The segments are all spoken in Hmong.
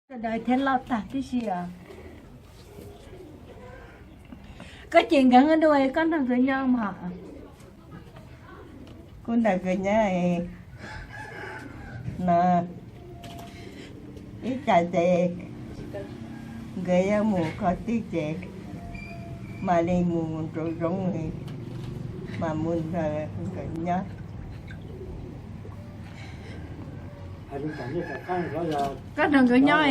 Sawv daws thiab loj tag tib si os. Koj cem nkawd dua, koj nrog nkawd nyob mas. Kuv nrog nkawd nyob no, ib tsam ces nkawd yuav mus qhov twg ces mam li mus rau zoov, mam mus nrog nkawd nyob. Koj nrog nkawd nyob,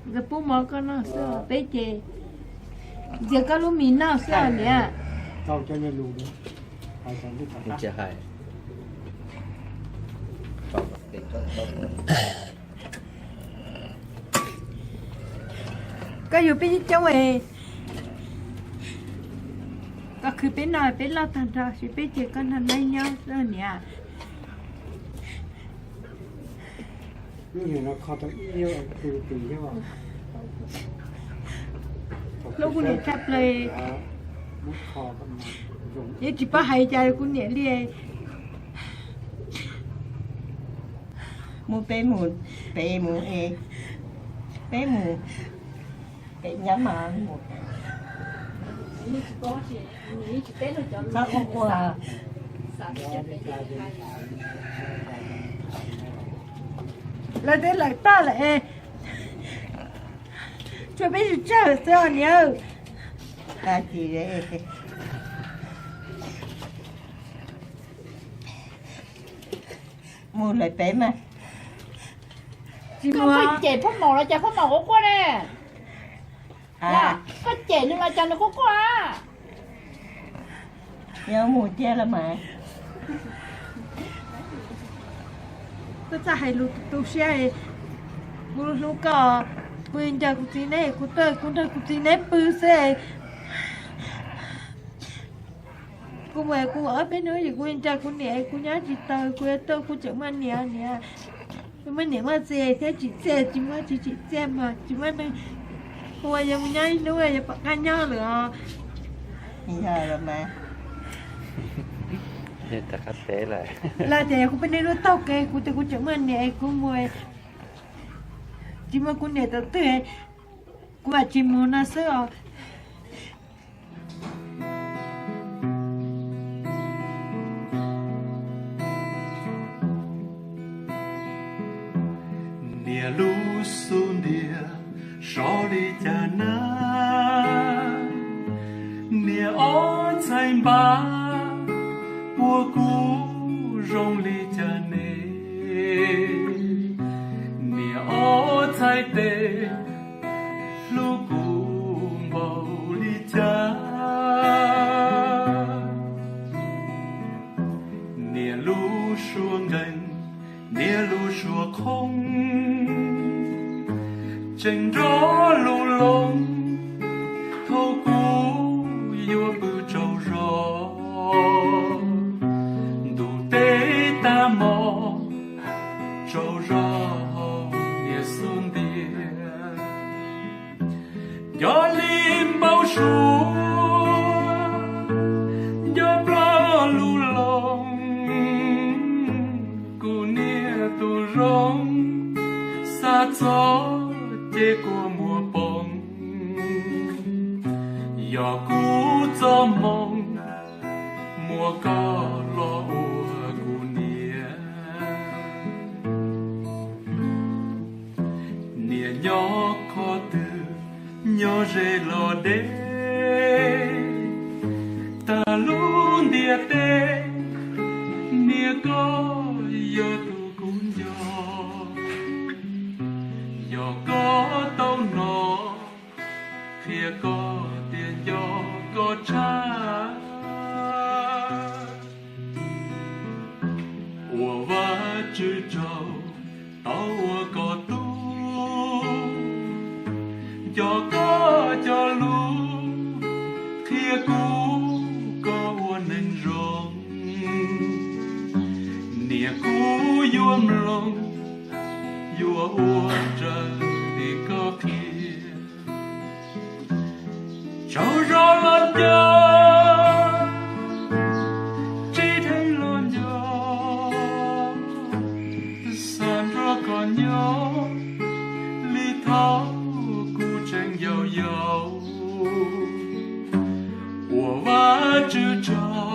nkawd pub mov koj noj xwb, peb ces ntxias koj lub mis noj xwb niam. Koj yug peb coob, koj khwv peb noj peb loj tag nrho, peb ces koj nrog neb nyob xwb niam. Hlub kuv niam tshaj plaws, yeej tsis paub hais cas kuv niam li. Mus peb mus, peb mus, peb mus, peb nyob mas mus. Txhob quaj quaj. Lawv twb lawm tag lawm, tshuav peb tsawg xwb os niam. Mus lawm peb mas. Koj cem phob maum los cas phob maum quaj quaj ne? Koj cem nws los cas nws quaj quaj? Yuav mus tiag los mas. Koj txawj hais lus tu siab, kuv hlub koj, kuv ncaws kuv txiv neb, kuv tuaj kuv nrog kuv txiv neb pw xwb. Kuv mus kuv ob peb hnub es kuv ncaws kuv niam, kuv nyob tsis tau, kuv yuav tuaj kuv tseem muaj niam niam. Muaj niam muaj txiv thiab tsim txiaj, tsis muaj txiv tsim txiaj mas tsis muaj neeg. Kuv yuav mus nyob ib hnub yuav pom qab nyob lawm os. Yog los mas. Los tias kuv peb neb lub taug kev, kuv tias kuv tseem muaj niam, kuv mus tsis muaj kuv niam thaum twg, kuv mam tsis mus no xwb os. Niam lub xub ntiag sov li cas na, niam ob txhais npab ua kuv zoo li cas ne, niam ob txhais tes hlub kuv npaum li cas. Niam lub suab nqeeg, niam lub suab qhoob, tseem nrog lub loog thaum kuv yuav pw tsaug zog. Ntuj teb tag hmo tsaug zog niam xub ntiag. Nco li npau suav, nco ploj lub loog, kuv niam tus zoo, xav txog ces kua muag poob. Yog kuv txoj hmoo, muab koj los ua kuv niam. Niam nyob qhov twg, nyob ze los deb, tag lub ntiaj teb, niam koj yog tus kuv nco. Yog koj tau hnov, qhia koj tias nco koj tshaj. Ua Vajtswv tsaug, tau ua koj tub, nco koj cov lus, qhia kuv koj ua neeg zoo. Niam kuv yuav mloog, yuav ua raws li koj qhia. Tsaug zog los nco, tsis dheev los nco, xav nrog koj nyob li thaum kuv tseem yau yau, ua Vajtswv tsaug